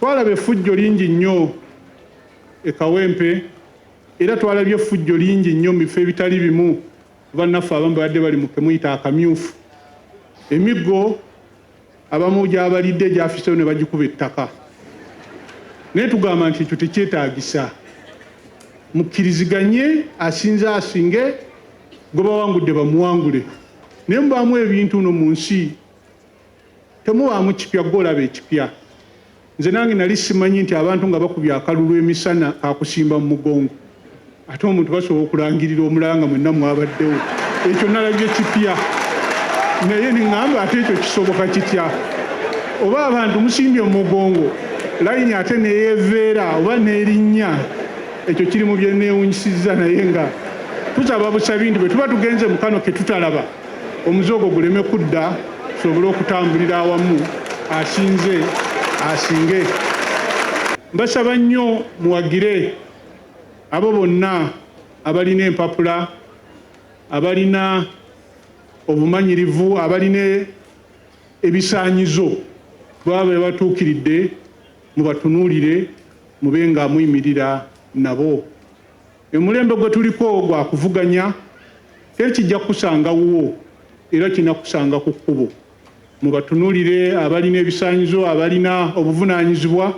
Twalaba effujjo lingi nnyo e Kawempe era twalabye effujjo lingi nnyo mu bifo ebitali bimu. Bannaffe abamu babadde bali mu kemuyita akamyufu, emiggo abamu gyabalidde gyafiseyo ne bagikuba ettaka. Naye tugamba nti ekyo tekyetaagisa, mukkiriziganye, asinze asinge, gwe bawangudde bamuwangule. Naye mubaamu ebintu no mu nsi temubaamu kipya, gwe olaba ekipya. Nze nange nali simanyi nti abantu nga bakubye akalulu emisana kakusimba mu mugongo, ate omuntu basobola okulangirira omulala nga mwenna mwabaddewo. Ekyo nalabye kipya, naye niŋŋamba ate ekyo kisoboka kitya? Oba abantu musimbye mu mugongo layini ate neyeveera oba neerinnya, ekyo kiri mu byenneewunyisizza. Naye nga tusaba busabi nti bwe tuba tugenze mu kano ke tutalaba, omuze ogwo guleme kudda, tusobole okutambulira awamu, asinze asinge. Mbasaba nnyo muwagire abo bonna abalina empapula, abalina obumanyirivu, abalina ebisaanyizo. Baba batuukiridde, mubatunuulire, mube nga muyimirira nabo. Omulembe gwe tuliko gwa kuvuganya, teri kijja kukusanga wuwo era kinakusanga ku kkubo. Mubatunuulire abalina ebisaanyizo, abalina obuvunaanyizibwa,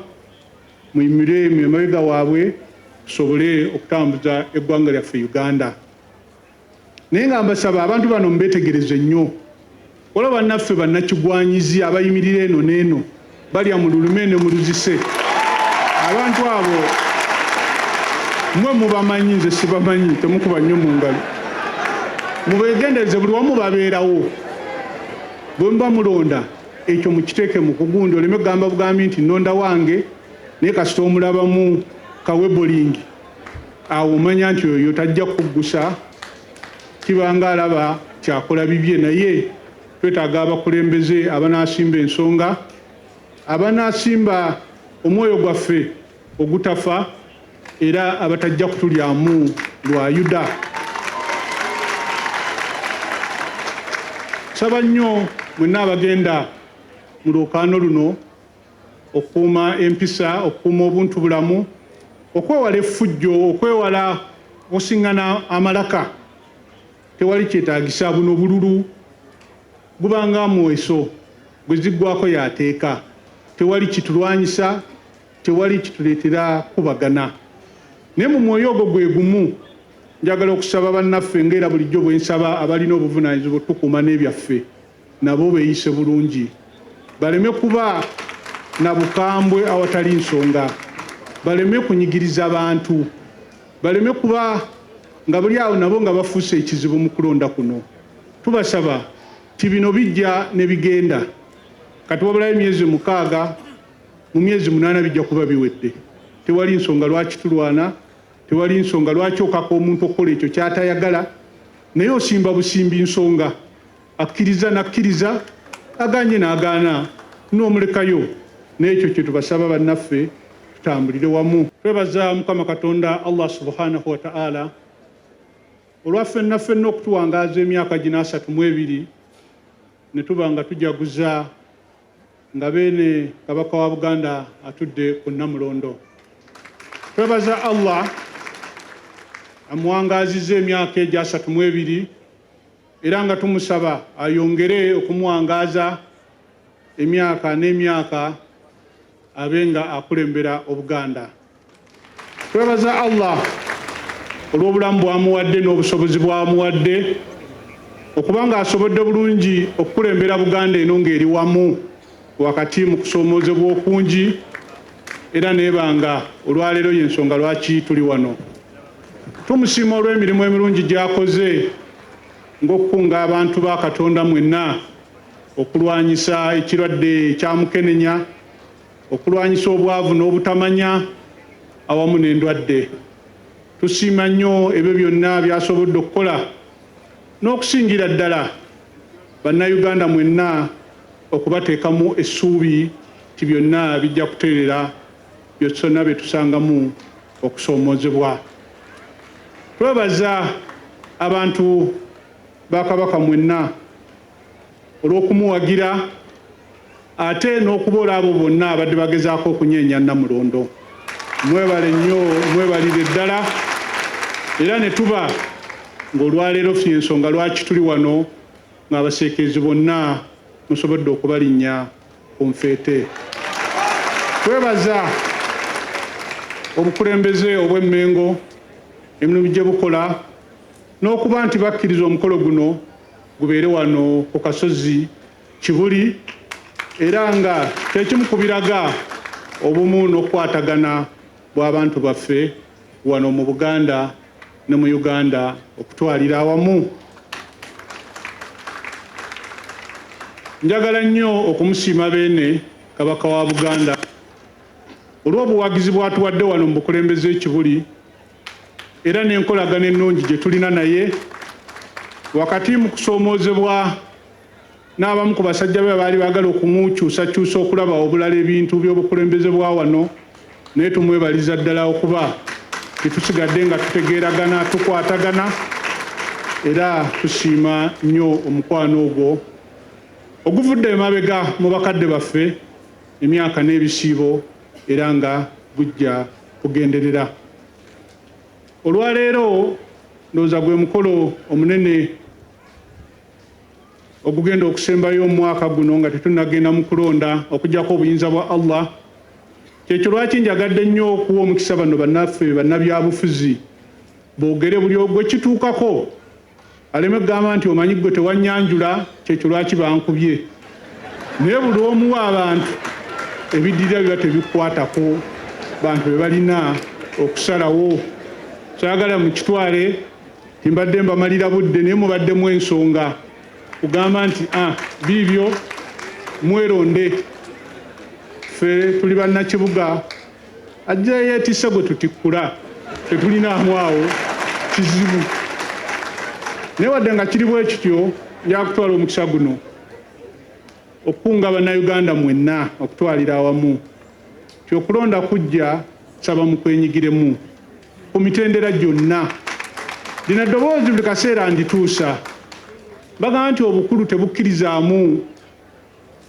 muyimirire emabega waabwe tusobole okutambuza eggwanga lyaffe Uganda. Naye nga mbasaba abantu bano mubeetegereze nnyo. Waliwo bannaffe bannakigwanyizi abayimirira eno n'eno, balya mu lulume ne mu luzise. Abantu abo mmwe mubamanyi, nze sibamanyi, temukuba nnyo mu ngalo. Mubeegendereze, buli wamu babeerawo. Bwe muba mulonda ekyo mukiteeke mu kugundi, oleme kugamba bugambi nti nnonda wange, naye kasita omulabamu kawebolingi awo omanya nti oyo tajja kukuggusa, kibanga alaba kyakola bibye. Naye twetaaga abakulembeze abanaasimba ensonga, abanaasimba omwoyo gwaffe ogutafa, era abatajja kutulyamu lwa Yuda. Nsaba nnyo mwenna abagenda mu lwokaano luno okukuuma empisa, okukuuma obuntu bulamu, okwewala effujjo, okwewala okusingana amalaka. Tewali kyetaagisa, buno bululu gubanga mweso, gwe ziggwako yateeka. Tewali kitulwanyisa, tewali kituleetera kubagana. Naye mu mwoyo ogwo gwe gumu njagala okusaba bannaffe, ng'era bulijjo bwe nsaba abalina obuvunaanyizibwa otukuuma n'ebyaffe, nabo beeyise bulungi, baleme kuba na bukambwe awatali nsonga, baleme kunyigiriza bantu, baleme kuba nga buli awo nabo nga bafuuse ekizibu mu kulonda kuno. Tubasaba ti bino bijja ne bigenda. Kati wabulayo emyezi 6, mu myezi 8 bijja kuba biwedde. Tewali nsonga lwaki tulwana, tewali nsonga lwaki okaka omuntu okukola ekyo ky'atayagala, naye osimba busimbi nsonga. Akkiriza n'akkiriza, aganye n'agaana, n'omulekayo. N'ekyo kye tubasaba bannaffe, tutambulire wamu. Twebaza Mukama Katonda Allah subhanahu wa ta'ala olwa ffenna ffenna okutuwangaaza emyaka gino 32 ne tuba nga tujaguza nga beene Kabaka wa Buganda atudde ku Nnamulondo. Twebaza Allah amuwangaazizza emyaka egyo 32, era nga tumusaba ayongere okumuwangaaza emyaka n'emyaka abe nga akulembera Obuganda. Twebaza Allah olw'obulamu bw'amuwadde n'obusobozi bw'amuwadde okuba nga asobodde bulungi okukulembera Buganda eno ng'eri wamu wakati mu kusoomoozebwa okungi, era neebanga olwaleero y'ensonga lwaki tuli wano. Tumusiima olw'emirimu emirungi gy'akoze ng'okukunga abantu ba Katonda mwenna okulwanyisa ekirwadde ekya mukenenya, okulwanyisa obwavu n'obutamanya awamu n'endwadde. Tusiima nnyo ebyo byonna by'asobodde okukola n'okusingira ddala Bannayuganda mwenna okubateekamu essuubi nti byonna bijja kutereera byonna bye tusangamu okusoomoozebwa. Twebaza abantu ba Kabaka mwenna olw'okumuwagira Ate n'okuboola abo bonna abadde bagezaako okunyeenya Nnamulondo. Mwebale nnyo, mwebalire ddala. Era ne tuba ng'olwaleero ensonga lwaki tuli wano ng'abaseekeezi bonna musobodde okubalinnya ku nfeete. Twebaza obukulembeze obw'Emmengo emirimu gye bukola n'okuba nti bakkiriza omukolo guno gubeere wano ku kasozi Kibuli, era nga kyekimu ku biraga obumu n'okukwatagana bw'abantu baffe wano mu Buganda ne mu Uganda okutwalira awamu. Njagala nnyo okumusiima Beene Kabaka wa Buganda olw'obuwagizi bw'atuwadde wano mu bukulembeze e Kibuli era n'enkolagana ennungi gye tulina naye wakati mu kusoomoozebwa n'abamu ku basajja be baali baagala okumukyusakyusa okulaba obulala ebintu by'obukulembeze bwa wano, naye tumwebaliza ddala okuba tetusigadde nga tutegeeragana, tukwatagana, era tusiima nnyo omukwano ogwo oguvudde emabega mu bakadde baffe emyaka n'ebisiibo, era nga gujja kugenderera. Olwaleero ndowooza gwe mukolo omunene ogugenda okusembayo omwaka guno nga tetunnagenda mu kulonda, okuggyako obuyinza bwa Allah. Kyekyo lwaki njagadde nnyo okuwa omukisa bano bannaffe bannabyabufuzi boogere, buli gwe kituukako aleme kugamba nti omanyi gwe tewannyanjula, kyekyo lwaki bankubye. Naye buli omuwa abantu ebiddirira biba tebikwatako bantu be balina okusalawo. Saagala mukitwale timbadde mbamalira budde, naye mubaddemu ensonga kugamba nti biibyo mweronde, ffe tuli bannakibuga, ajja yeetisse gwe tutikkula, tetulinaamu awo kizibu. Naye wadde nga kiri bwe kityo, nja kutwala omukisa guno okukunga Bannayuganda mwenna okutwalira awamu ti okulonda kujja, nsaba mukwenyigiremu ku mitendera gyonna. Lino eddoboozi buli kaseera ndituusa, bagamba nti obukulu tebukkirizaamu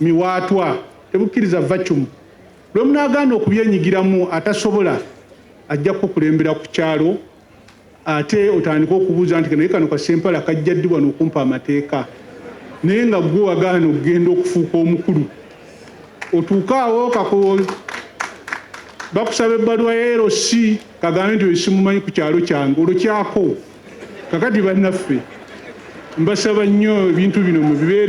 miwaatwa, tebukkiriza vacuum. Lwe munaagaana okubyenyigiramu, atasobola ajja kukulembera ku kyalo, ate otandike okubuuza nti naye kano kasempala kajja ddi wano okumpa amateeka, naye nga gwe wagaana okugenda okufuuka omukulu. Otuuke awo kako bakusaba ebbaluwa ya LC kagambe nti oyo simumanyi ku kyalo kyange, olwo kyako. Kakati bannaffe mbasaba nnyo ebintu bino mubibeere.